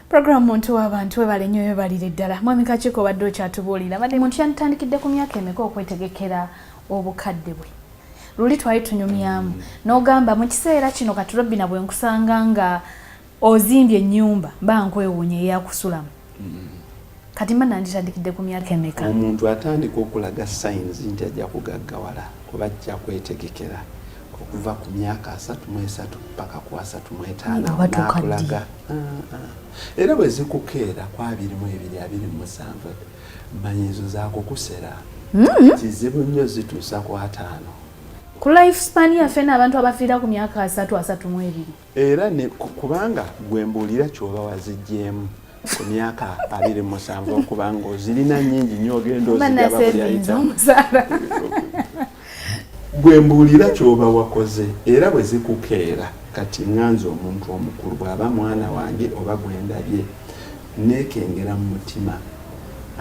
Program Muntu w'Abantu, webale nnyo, webalire ddala. Mwami Kakiiko, obadde okyatubuulira badde muntu yanditandikidde ku myaka emeka okwetegekera obukadde bwe? Luli twali tunyumyamu n'ogamba mu kiseera kino kati Robina bwe nkusanga nga ozimbye ennyumba mba nkwewuunya eyakusulamu. Kati mba nanditandikidde ku myaka emeka? Omuntu atandika okulaga signs nti ajja kugaggawala oba ajja kwetegekera okuva ku myaka 33 paka ku 35. Oba tukaddiye. N'akulaga. Ah, ah. Era bwe zikukeera ku 22, 27, manya ezo zakukusera kizibu nnyo zituusa ku 50. Ku life span yaffe n'abantu abafiira ku myaka 30, 32. Era ne kubanga gwe mbuulira kyoba waziggyemu ku myaka 27, okubanga ozirina nnyingi nnyo, ogenda ozigaba buli banasevinza ayitamu. Omusaala. Gwe mbuulira kyoba wakoze era bwe zikukeera. Kati ŋŋanza omuntu omukulu bw'aba mwana wange oba gwe ndabye, neekengera mu mutima,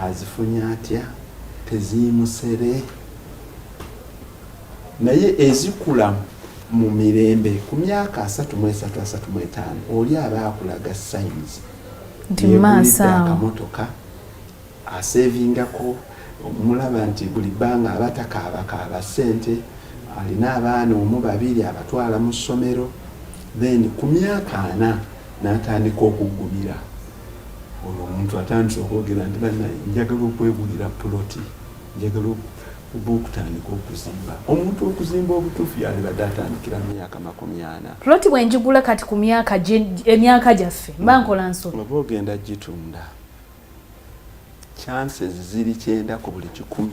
azifunye atya, teziimusere. Naye ezikula mu mirembe ku myaka 33, 35, oli aba akulaga signs nti mu maaso yeegulidde awo. Akamotoka, asevingako, mulaba nti buli bbanga aba takaabakaaba ssente, alina abaana omu, babiri, abatwala mu ssomero. Then ku myaka 40 n'atandika okuggumira. Olwo omuntu atandise okwogera nti, "Bannaye, njagala okwegulira puloti, njagala oba okutandika okuzimba." Omuntu okuzimba obutuufu yalibadde atandikira mu myaka 40. Ploti bwe njigula kati ku myaka emyaka gyaffe mba nkola nsobi? Oba ogenda gitunda, chances ziri 90 ku buli 100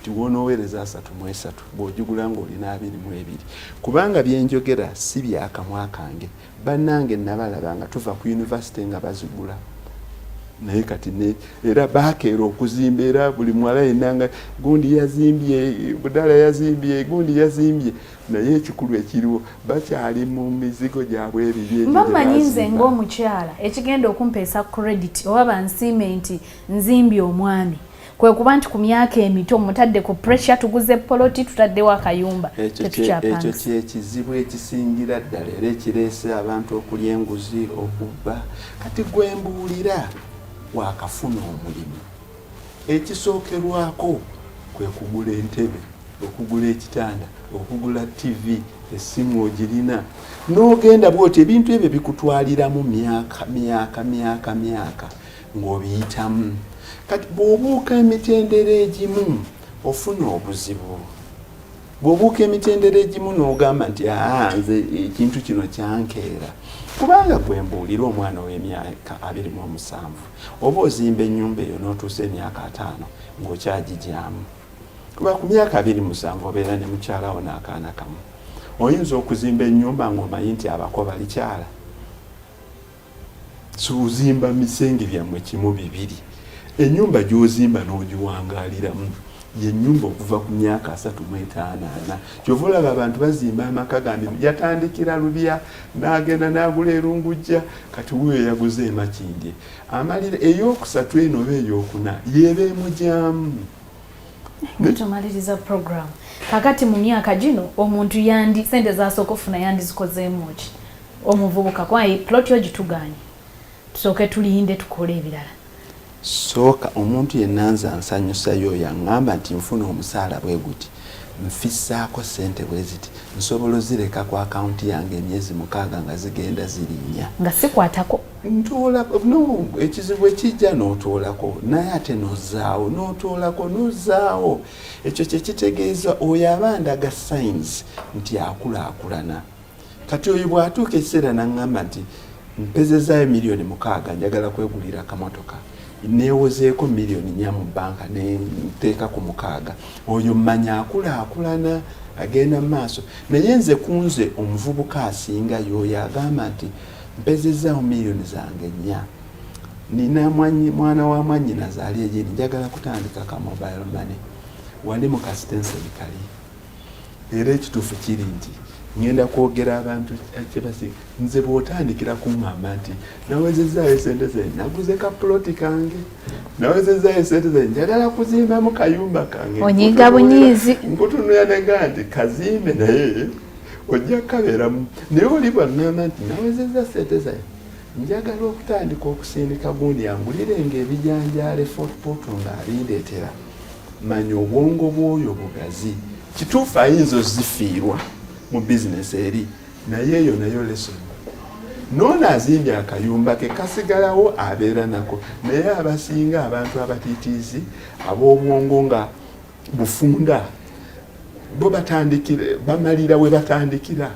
nti wonoowereza 33 bw'ogigula ng'olina 22. Kubanga byenjogera si byakamwa kange, bannange, nabalaba nga tuva ku university nga bazigula. Naye kati ne era bakeera okuzimba, era buli muwala yenna nga gundi yazimbye, budala yazimbye, gundi yazimbye. Naye ekikulu ekiriwo, bakyali mu mizigo gyabwe ebiri egyo Mba gye mmanyi nze bazimba. Ng'omukyala ekigenda okumpeesa credit oba bansiime nti nzimbye omwami kwe kuba nti ku myaka emito mutadde ku pressure, tuguze poloti, tutaddewo akayumba. Ekyo Tetukyapangisa. Kyekizibu ekisingira ddala era ekireese abantu okulya enguzi, okubba. Kati gwe mbuulira, wakafuna omulimu, ekisookerwako kwe kugula entebe, okugula ekitanda, okugula TV, essimu ogirina, n'ogenda bwoti. Ebintu ebyo bikutwaliramu myaka, myaka, myaka, myaka ng'obiyitamu. Kati bw'obuuka emitendera egimu ofuna obuzibu. Bw'obuuka emitendera egimu n'ogamba nti, "Aa, nze ekintu kino kyankeera." Kubanga gwe mbuulira, omwana ow'emyaka 27 oba ozimba ennyumba eyo n'otuusa emyaka 50 ng'okyagigyamu, kuba ku myaka 27 obeera ne mukyalawo n'akaana kamu. Oyinza okuzimba ennyumba ng'omanyi nti abako balikyala, so ozimba misenge byammwe kimu, bibiri. Ennyumba gy'ozimba n'ogiwangaaliramu yennyumba okuva ku myaka 35, 40. Kyova olaba abantu bazimba amaka gambi yatandikira Lubya n'agenda n'agula Erungujja, kati wuyo yaguze Emakindye, amalira eyokusatu eno oba eyokuna yeeba emugyamu. Tumaliriza program. Kakati mu myaka gino omuntu yandi sente zasooka okufuna yandizikozeemu ki, omuvubuka? Kuba plot yo gituganye, tusooke tulinde tukole ebirala. Sooka omuntu yenna nze ansanyusayo oyo aŋŋamba nti, "Nfuna omusaala bwe guti, nfissaako ssente bwe ziti, nsobola ozireka ku akawunti yange emyezi 6 nga zigenda zirinnya." Nga sikwatako. Ntoola no ekizibu ekijja n'otoolako, naye ate n'ozzaawo, n'otoolako, n'ozzaawo. Ekyo kyekitegeeza oyo aba ndaga signs nti akulaakulana. Kati oyo bw'atuuka ekiseera n'aŋŋamba nti, "Mpezezaayo miliyoni 6, njagala kwegulira akamotoka, neewozeeko miliyoni 4 mu bbanka nenteeka ku 6," oyo mmanya akulaakulana, agenda mu maaso. Naye nze ku nze omuvubuka asinga y'oyo agamba nti, "Mpezezaawo miliyoni zange 4, nina mwana wa mwannyinaze ali egiri, njagala kutandika ka mobile money wali mu kasitenseni kali." Era ekituufu kiri nti ngenda kwogera abantu kyebasinga. Nze bw'otandikira kuŋŋamba nti, "Nawezezaayo sente ze, naguze ka ploti kange, nawezezaayo sente ze, njagala kuzimbamu kayumba kange," Onyiiga bunyiizi. Nkutunula nega nti kazimbe, naye ojja kukabeeramu. Naye oli bwaŋŋamba nti, "Nawezezza sente zange Njagala okutandika okusindika gundi angulirenga ebijanjaalo e Fort Portal ng'abindeetera. Manya obwongo bw'oyo bugazi. Kituufu ayinza ozifiirwa mu bizinesi eri, naye eyo nayo lesson. N'ono azimbye akayumba ke kasigalawo abeera nako, naye abasinga abantu abatiitiizi ab'obwongo nga bufunda bo batandikira bamalira we batandikira.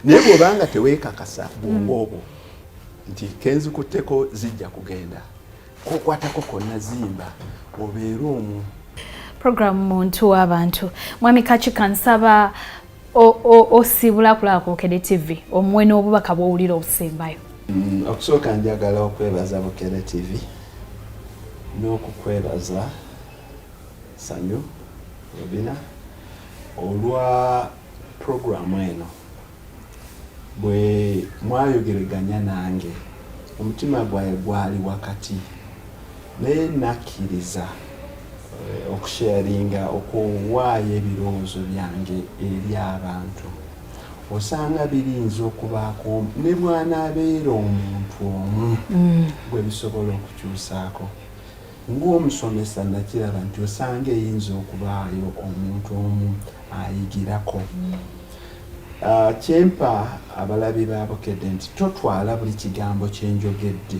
Naye bw'obanga teweekakasa bwongo obwo nti kenzikutteko zijja kugenda kokwatako konna, zimba obeere omu. Program Muntu w'Abantu. Mwami Kakiika, nsaba osiibula kulaba ku Bukedde TV, omuwe n'obubaka bw'owulira obusembayo. Okusooka njagala okwebaza Bukedde TV n'okukwebaza Sanyu Robina olwa puroguramu eno. Bwe mwayogereganya nange, omutima gwaye gwali wakati, naye nakkiriza okusharinga, okuwaayo ebirowoozo byange eri abantu. Osanga biriyinza okubaako ne bw'anaabeera omuntu omu gwe bisobola okukyusaako. Ng'omusomesa nakiraba nti osanga eyinza okubaayo omuntu omu ayigirako. Kyempa abalabi ba Bukedde nti totwala buli kigambo kyenjogedde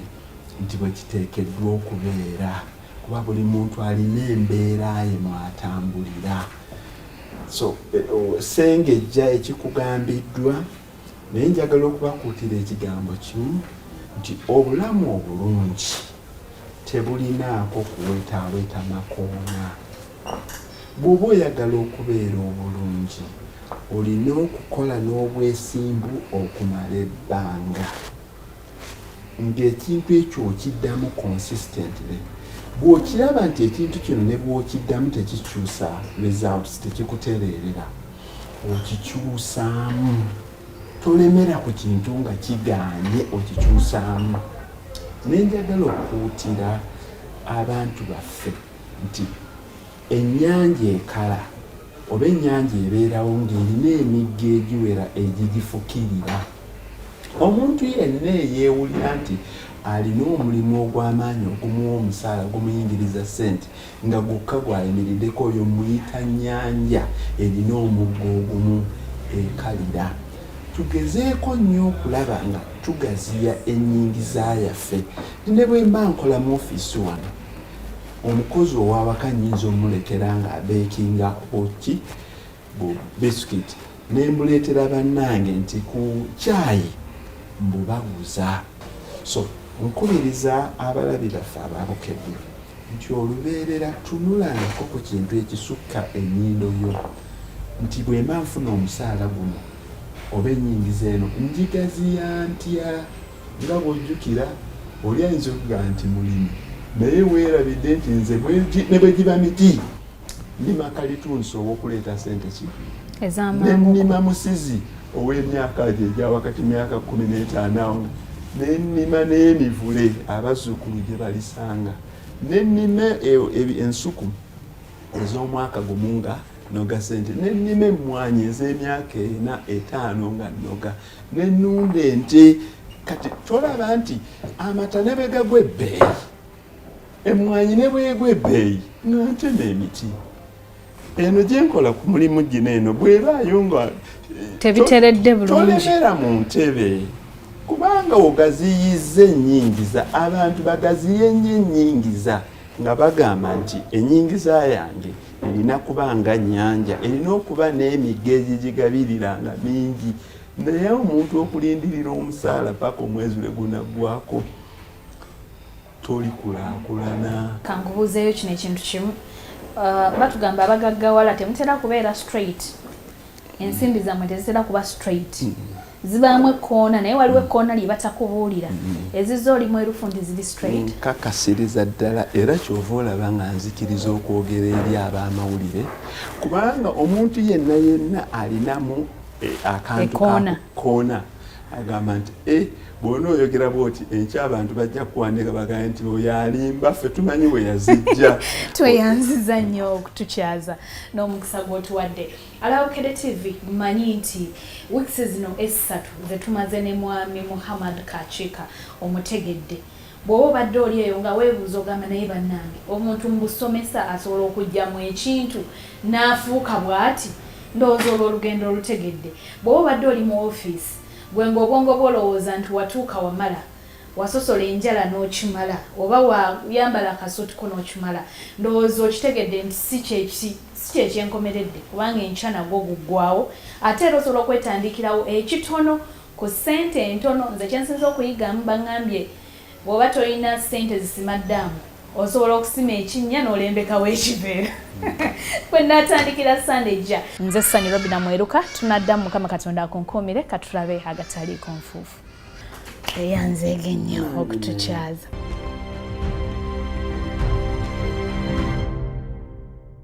nti bwe kiteekeddwa okubeera, kuba buli muntu alina embeera ye mwatambulira. So sengejja ekikugambiddwa, naye njagala okubakuutira ekigambo kimu nti obulamu obulungi tebulinaako kuwetaaweta makoona. Bw'oba oyagala okubeera obulungi, olina okukola n'obwesimbu okumala ebbanga ng'ekintu ekyo okiddamu consistently. Bw'okiraba nti ekintu kino ne bw'okiddamu tekikyusa results, tekikutereerera, okikyusaamu. Tolemera ku kintu nga kigaanye, okikyusaamu. Nenjagala okukuutira abantu baffe nti ennyanja ekala oba ennyanja ebeerawo ng'erina emigga egiwera egigifukirira. Omuntu yenna eyeewulira nti alina omulimu ogw'amaanyi ogumuwa omusaala, gumuyingiriza ssente, nga gwokka gwayimiriddeko, oyo muyita nnyanja erina omugga ogumu, ekalira. Tugezeeko nnyo okulaba nga tugaziya ennyingiza yaffe. Ne bwe mba nkola mu ofiisi wano, omukozi owawaka nnyinza omulekera nga abeekinga oki bu biscuit, nembuleetera bannange nti ku kyayi mbubaguza. So nkubiriza abalabi baffe ababukedde nti olubeerera tunulangako ku kintu ekisukka ennyindo yo, nti bwemba nfuna omusaala guno oba ennyingiza eno, njigaziya ntya? Nga bw'ojjukira oli ayinza okugamba nti mulimi, naye weerabidde nti nze ne bwe giba miti nnima kalitunsi ow'okuleeta sente ki, nennima musizi ow'emyaka gye egya wakati, myaka 15 awo, nennima n'emivule abazzukulu gye balisanga, nennima ensuku ez'omwaka gumu nga noga sente, nennima emmwanyi ez'emyaka 4, 5 nga noga, nennunda ente. Kati tolaba nti amata ne bwe gagwa ebbeeyi, emmwanyi ne bwegwa ebbeeyi, nga ntema emiti eno gyenkola ku mulimu gino eno bwebaayo nga tebiteredde bulungi. Tolemera mu ntebe, kubanga ogaziyiza ennyingiza. Abantu bagaziye nnyo ennyingiza nga bagamba nti ennyingiza yange erina kuba nga nnyanja, erina okuba n'emigga egigigabirira nga mingi. Naye omuntu okulindirira omusaala paka omwezi lwe gunaggwako, toli kulaakulana. Kankubuuzeeyo kino ekintu kimu. Batugamba abagaggawala temutera kubeera straight, ensimbi zammwe tezitera kuba straight, zibaamu ekkoona, naye waliwo ekkoona lye batakubuulira. Ezizo oli mwerufu nti ziri straight? Nkakasiriza ddala, era kyova olaba nga nzikiriza okwogera eri ab'amawulire, kubanga omuntu yenna yenna alinamu akantu Ekoona. Koona. Agamba nti e bwona oyogera bwoti, enkya abantu bajja kuwandika bagambe nti oyo alimba, ffe tumanyi we yazijja. Tweyanziza nnyo okutukyaza n'omukisa gw'otuwadde. Alaba Bukedde TV, mmanyi nti weeks zino 3 zetumaze ne Mwami Muhammad Kakiika omutegedde. Bw'oba obadde oli eyo nga weebuuza, ogamba, "Naye bannange, omuntu mu busomesa asobola okuggyamu ekintu n'afuuka bw'ati?" Ndowooza olwo olugendo olutegedde. Bw'oba obadde oli mu ofiisi, gwe ng'obwongo bwolowooza nti watuuka, wamala, wasosola enjala n'okimala, oba wayambala akasuuti ko n'okimala, ndowooza okitegedde nti si kyekyenkomeredde, kubanga enkya nagwo guggwawo. Ate era osobola okwetandikirawo ekitono ku ssente entono. Nze kyensinza okuyigamu, baŋŋambye bw'oba tolina ssente zisima ddaamu, osobola okusima ekinnya n'olembekawo ekiveera. Bwe naatandikira Sande ejja. Nze Sani Robina Mweruka, tunaddamu. Mukama Katonda akunkuumire. Katulabe agataliiko nfuufu. Eyanzeege nnyo okutukyaza.